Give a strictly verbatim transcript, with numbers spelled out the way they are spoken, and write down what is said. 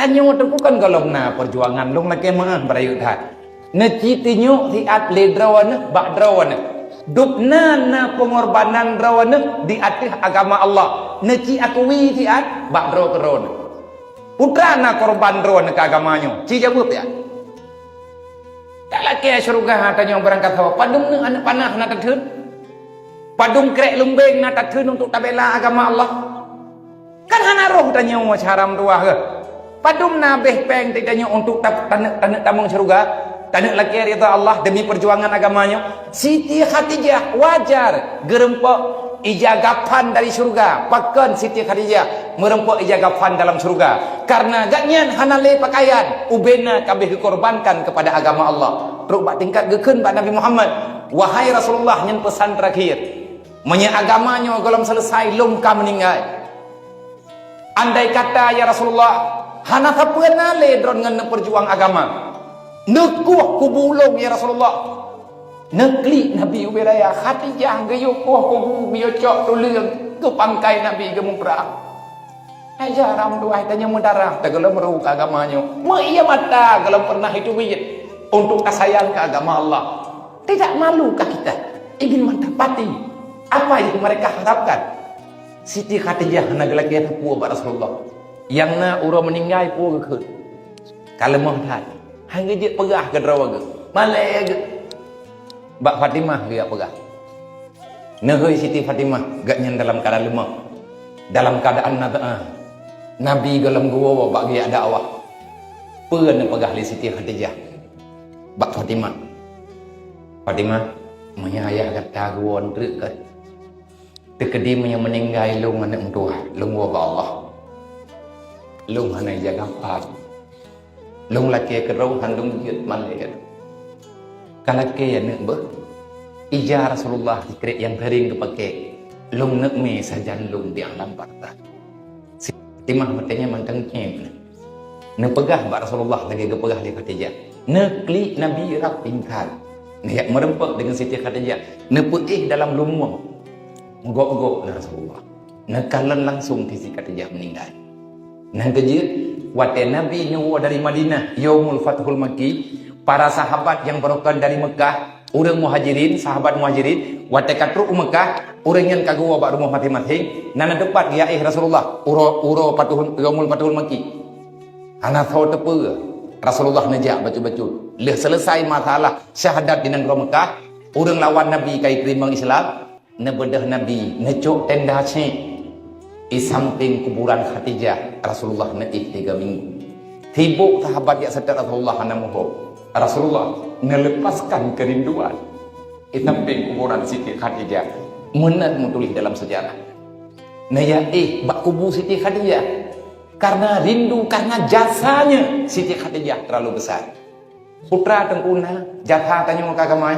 Tanyoe teungku kan gohlom na peujuangan, lôn lakée meu'ah beurayeuk that. Neuci tunyok siat lé droeneuh bak droeneuh. Dubna na peungorbanan droeneuh di ateueh agama Allah. Neuci akui siat bak droe keudroe neuh. Peue teuma na korban droeneuh keu agama nyoe? Ci jaweueb siat. Talakée syeuruga tanyoe beurangkat saboh. Padum neuh aneuëk panah na tatheun? Padum krék lumbeng na tatheun untuk tabela agama Allah? Kan hana roh tanyoe syedara meutuwah geuh. Padum na abéh péng tanyoe untuk ta-, taneuk, taneuk tamong syeuruga, taneuk lakée ridha Allah demi peujuangan agama nyoe? Siti Khadijah wajar geurumpok ija gaphan dari syeuruga. Pakon Siti Khadijah meurumpok ija gaphan dalam syeuruga? Karena gobnyan hana lé peukayan, ubena ka abéh geukorbankan keupada agama Allah. Trok bak tingkat geukheun bak Nabi Muhammad, "Wahai Rasulullah, nyan peusan terakhir. Meunyoe agama nyoe gohlom seuleusai, lôn ka meuninggai. Andai kata, ya Rasulullah, hana sapeue na lé droen ngon neupeujuang agama, neukueh kubu ulôn, ya Rasulullah." Neuklik Nabi ubé raya, Khadijah geuyue kueh kubu, geuyue cok tuleueng keu pangkai Nabi geumuprang. Hai syedara meutuwah, tanyoe meudarah, tagohlom ru keu agama nyoe. Meu-ie mata gohlom pernah itu biet untuk tasayang keu agama Allah. Tidak malukah kita ingin mendapati apa yang mereka harapkan? Siti Khadijah hana geulakée sapeue bak Rasulullah. Nyang na uroe meuninggai peue geukheun. Ka leumoh that. Han geujeuet peugah keu droe geuh. Malée geuh. Bak Fatimah geujak peugah. Neuhôi Siti Fatimah, gobnyan dalam keuadaan leumoh. Dalam keuadaan na teu'ah. Nabi gohlom geuwoe bak geujak dakwah. Peue neupeugah lé Siti Khadijah bak Fatimah? "Fatimah, meunyoe ayah gata geuwoe treuk keuh, teukeudi meunyoe meuninggai lôn aneuëk meutuwah, lôn woe bak Allah. Lôn hana ija gaphan. Lôn lakée keudroe han lôn jeuet malée. Ka lakée aneuëk beuh. Ija Rasulullah sikrék nyang seuring geupaké, lôn neuk mé sajan lôn di alam barzakh." Siti Fatimah meuteunyan mantong cit. Neupeugah bak Rasulullah lagée geupeugah lé Khadijah. Neuklik Nabi rab pingsan. Neujak meurumpok deungon Siti Khadijah. Neupeuéh dalam lumueng. Meugok-gok na Rasulullah. Neukalon langsung Siti Khadijah meuninggai. Nyang keujeuet, watée Nabi neuwoe dari Madinah, yaumul Fathul Makki, para sahabat nyang beurukon dari Meukah, ureuëng Muhajirin, sahabat Muhajirin, watée ka trok u Meukah, ureuëng nyan ka geuwoe bak rumoh maséng-maséng, na neutupat geuéh Rasulullah, uroe, uroe Fathul, yaumul Fathul Makki. Hana soe teupeue, Rasulullah neujak bacut-bacut. Lheueh seuleusai masalah syahadat di nanggroe Meukah, ureuëng lawan Nabi ka jiteurimong Islam, neubeudôh Nabi neucok tenda cék di sampéng kuburan Khadijah, Rasulullah neuéh tiga minggu. Sibok sahabat jak seutôt Rasulullah hana muphom. Rasulullah neuleupaskan keurinduan di sampéng kuburan Siti Khadijah. Meunan meutuléh dalam seujarah. Neujak éh bak kubu Siti Khadijah. Karena rindu, karena jasanya Siti Khadijah terlalu besar. Putra teungku na, jasa tanyoe ka gamai.